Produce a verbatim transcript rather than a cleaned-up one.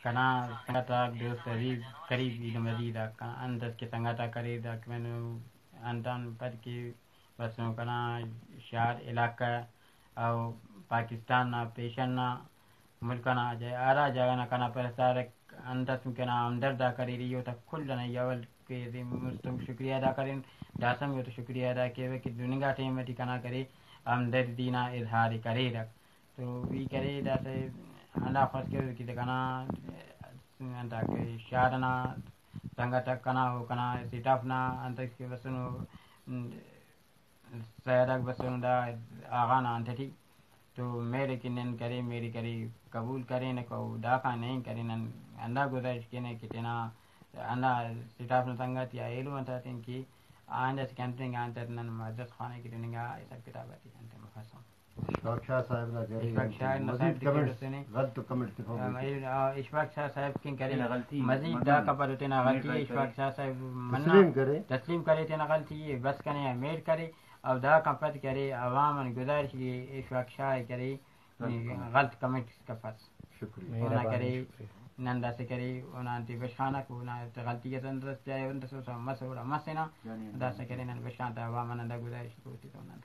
کنا سنگت آک، دوست عزیز قریب عید مزید آک، انت اس کہ سنگت آک اریر، داکہ اینو انت آن پد کہ بسنو کنا شار علاقہ او پاکستان نا پیشن نا ملک ئنا جا-، ہرا جاگہ نا کنا پرستارک انت اس کنا ہمدرد آک اریر، ای اوتا کل ئنا ای اول کہ مستم شکریہ ادا کرین، داسہ ہم ای اوتا شکریہ ادا کیوہ کہ دننگا ٹائم ٹی کنا کرے ہمدردی نا اظہار ءِ کریرک۔ تو ای کرے داسہ ہندا خواست کیوہ کہ دا کنا انتاکہ شار ئنا سنگت آک کنا و کنا اسٹاف نا انتکہ بسنو، سیاداک بسنو دا آغا نا انت ٹی۔ تو مہر کہ نن کرے، مہر کرے قبول کرینک و داکان نئیں کرے، نن ہندا گزارش کینہ کہ تینا ہندا اسٹاف نا سنگت یا ایلو انت آتین کہ آئندہ اسہ کنٹرنگ آ انت نن مدد خوانہ کہ تننگا حساب کتاب آتے انت مخسن۔ اشفاق شاہ صاحب نا جرے اشفاق شاہ نا مزید صاحب ٹی کمنٹس، رسینے۔ غلط کمنٹ تخوک۔ آ، آ، اشفاق شاہ صاحب کن کرے تینا غلطی مزید مننگ۔ دا کپر تینا غلطی نیٹ اشفاق شاہ صاحب منا تسلیم کرے۔ تسلیم کرے تینا غلطی ءِ، بس کنے مہر کرے۔ او داکان پد کرے عوام آن گزارش ءِ اشفاق شاہ ءِ کرے غلط کمنٹ۔ غلط کمنٹ کپس۔ شکریہ۔ اونا مہربانی، کرے شکریہ۔ نن داسہ کرے اونا انتے بشخانک، اونا غلطی اس انت اس جائے انت اس مسہ اوڑا مسنہ۔ داسہ کرے نن بشخان تا عوام آن ہندا گزارش ءِ کہ اوتے تو نن